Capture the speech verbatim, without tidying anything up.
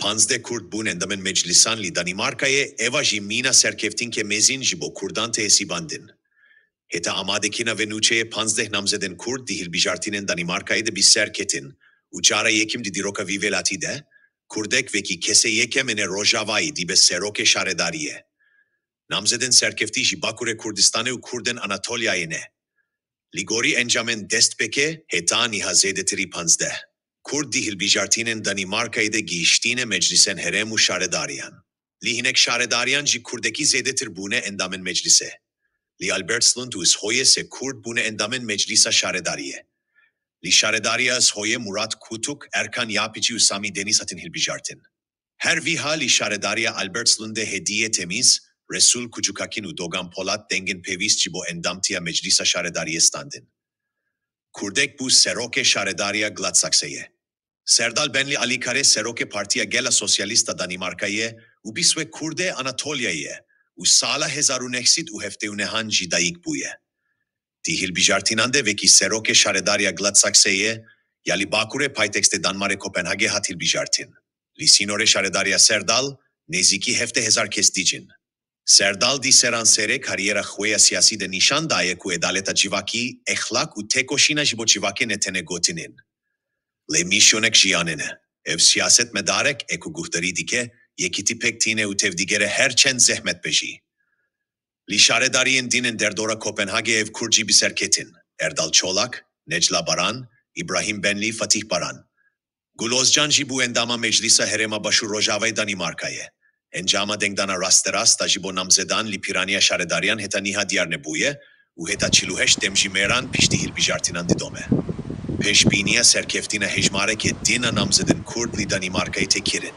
Panzdeh Kurd bûn endamên meclîsan li Danîmarkayê, eva jî mîna serkeftinke mezin ji bo Kurdan tê hesîbandin. Heta amadekirina vê nûçeyê panzdeh namzedên Kurd di hilbijartinên Danîmarkayê de bi ser ketin û cara yekem di dîroka vî welatî de, Kurdek wekî kesê yekem ên ê Rojavayê dibe serokê şaredariyê. Namzedên serkeftî ji Bakurê Kurdistanê û Kurdên Anatolyayê ne. Li gorî encamên destpêkê, heta niha zêdetirî panzdeh Kurd di hilbijartinên Danîmarkayê de gihiştîne meclîsên herêm û şaredariyan. Li hinek şaredariyan jî Kurdekî zêdetir bûne endamên meclîsê. Li Albertslund û Ishoyê sê Kurd bûne endamên meclîsa şaredariyê. Li şaredariya Ishoyê Murat Kutuk, Erkan Yapiçî û Samî Deniz hatin hilbijartin. Her wiha li şaredariya Albertslundê Hediye Temiz, Resul Kucukakin û Dogan Polat dengên pêwîst ji bo endamtiya meclîsa şaredariyê standin. Kurdek bû serokê şaredariya Gladsakseyê. Serdal Benli Alikare serokê Partiya Gela Sosyalîst a Danîmarkayê û bîst wek Kurdê Anatolyayê û sala hezar û neh sed û heftê û nehan jî dayik bûye. Di hilbijartinan de wekî serokê şaredariya Gladsakseyê ya li bakurê paytextê Danmarê Kopenhagê hat hilbijartin. Li sînorê şaredariya Serdal nêzîkî heftê hezar kes dicin. Serdal di seranserê kariyera xwe ya siyasî de nîşan daye ku edaleta civakî, exlak û têkoşîna ji bo civakê ne tenê gotinên, lê mîsyonek jiyanê ne. Ev siyasetmedarek e ku guhdarî dike, yekîtî pêk tîne û tevdigere her çend zehmet be jî. Li şaredariyên din ên derdora Kopenhagê ev Kurd jî bi ser ketin: Erdal Çolak, Necla Baran, Îbrahîm Benlî, Fatîh Baran. Gul Ozcan jî bû endama Meclîsa Herêma Başûr Rojavayê Danîmarkayê. Encama dengdana rasterast a ji bo namzedan li pîraniya şaredariyan heta niha diyar nebûye û heta çil û heşt demjimêran piştî hilbijartinan didome. Pêşbîniya serkeftina hejmarekê din a namzedên Kurd li Danîmarkayê tê kirin.